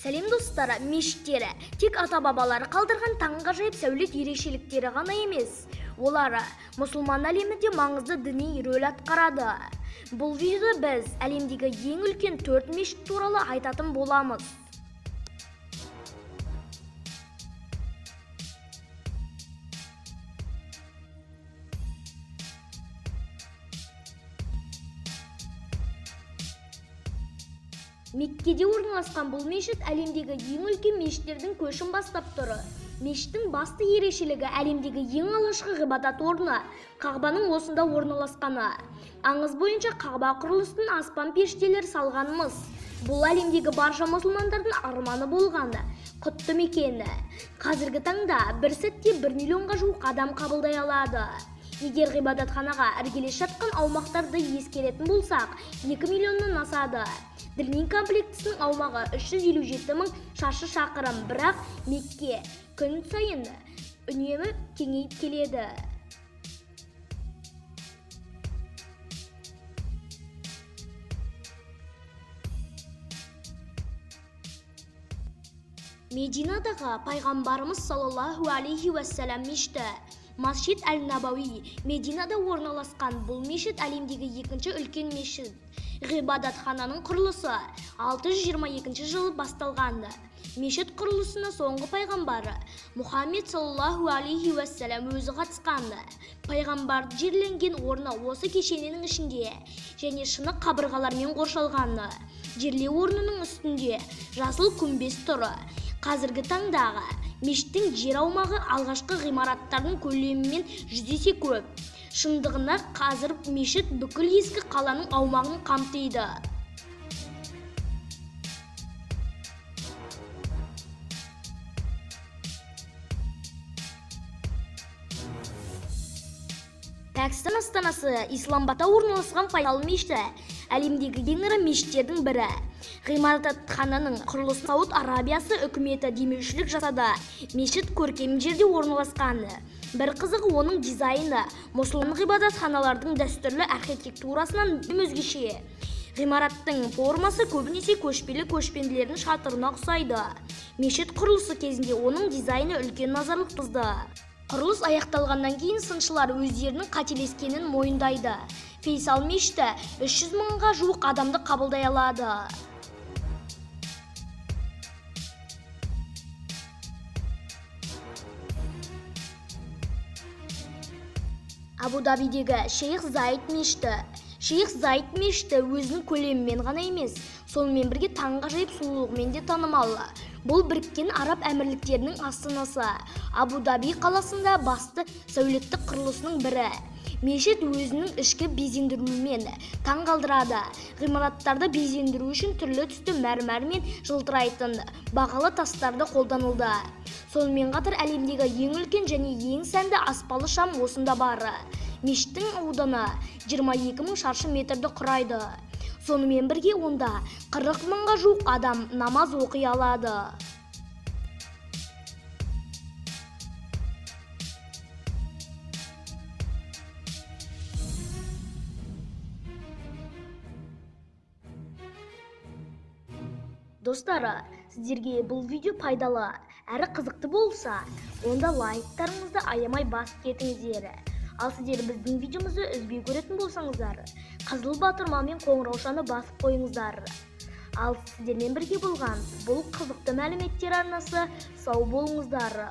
Сәлем достар, мешіттері тек ата-бабалары қалдырған таңғажайып сәулет ерекшеліктері ғана емес, олар мұсылман әлемінде маңызды діни рөл атқарады. Бұл видеода біз әлемдегі ең үлкен 4 мешіт туралы айтатын боламыз. Меккеде орналасқан бұл мешіт әлемдегі ең үлкен мешіттердің көшін бастап тұр. Мешіттің басты ерекшелігі әлемдегі ең алғашқы ғибадат орны Қағбаның осында орналасқаны. Аңыз бойынша Қағба құрылысын аспан періштелері салғанмыз. Бұл әлемдегі барша мұсылмандардың арманы болған құтты мекен. Қазіргі таңда бір сәтте 1 миллионға жуық адам қабылдай алады. Егер ғибадатханаға іргелес жатқан аумақтарды ескеретін болсақ, 2 миллионнан асады. Діни комплексінің аумағы 357 мың шаршы шақырым, бірақ Мекке күн сайын үнемі кеңейіп келеді. Мединадағы пайғамбарымыз саллаллаху алейхи уассалам мешіті. Масжид әл-Набауи Мединада орналасқан бұл мешіт әлемдегі екінші үлкен мешіт. Ғибадатхананың құрылысы 622 жылы басталған. Мешіт құрылысына соңғы пайғамбары Мұхаммед саллаллаху алейхи уассалам өзі қатысқан. Пайғамбар жерленген орны осы кешеннің ішінде және шыны қабырғалармен қоршалған. Жерлеу орнының үстінде жасыл күмбез тұр. Қазіргі таңдағы мешіттің жер аумағы алғашқы ғимараттардың көлемімен 100 есе көп. Шындығында қазір мешіт бүкіл ескі қаланың аумағын қамтиды. Пәкістан астанасы Исламбадта орналасқан Файсал мешіті әлемдегі ең ірі мешіттердің бірі. Ғимаратхананың құрылысын Сауд Арабиясы үкіметі демеушілік жасады. Мешіт көркем жерде орналасқан. Бір қызығы оның дизайны мұсылман ғибадатханалардың дәстүрлі архитектурасынан өзгеше. Ғимараттың формасы көбінесе көшпелі көшпенділердің шатырына ұқсайды. Мешіт құрылысы кезінде оның дизайны үлкен назарлық туғызды. Құрылыс аяқталғаннан кейін сыншылар өздерінің қателескенін мойындайды. Фейсал мешіті 300 мыңға жуық адамды қабылдай алады. Абу-Дабидегі Шейх Заид мешіті. Шейх Заид мешіті өзінің көлемімен ғана емес, сонымен бірге таңғажайып сұлулығымен де танымал. Бұл Біріккен Араб Әмірліктерінің астанасы Абу-Даби қаласында басты сәулеттік құрылысының бірі. Мешіт өзінің ішкі безендіруімен таңғалдырады. Ғимараттарды безендіру үшін түрлі түсті мәрмәр мен жылтырайтын бағалы тастарды қолданылды. Сонымен қатар әлемдегі ең үлкен және ең сәнді аспалы шам осында бар. Мешіттің ауданы 22 мың шаршы метрді құрайды. Сонымен бірге онда 40 мыңға жуық адам намаз оқи алады. Достар, сіздерге бұл видео пайдалы әрі қызықты болса, онда лайктарыңызды аямай басып кетіңіздер. Ал сіздер біздің видеомызды үзбей көретін болсаңыздар, қызыл батырма мен қоңыраушаны басып қойыңыздар. Ал сіздермен бірге болған бұл қызықты мәліметтер арнасы, сау болыңыздар.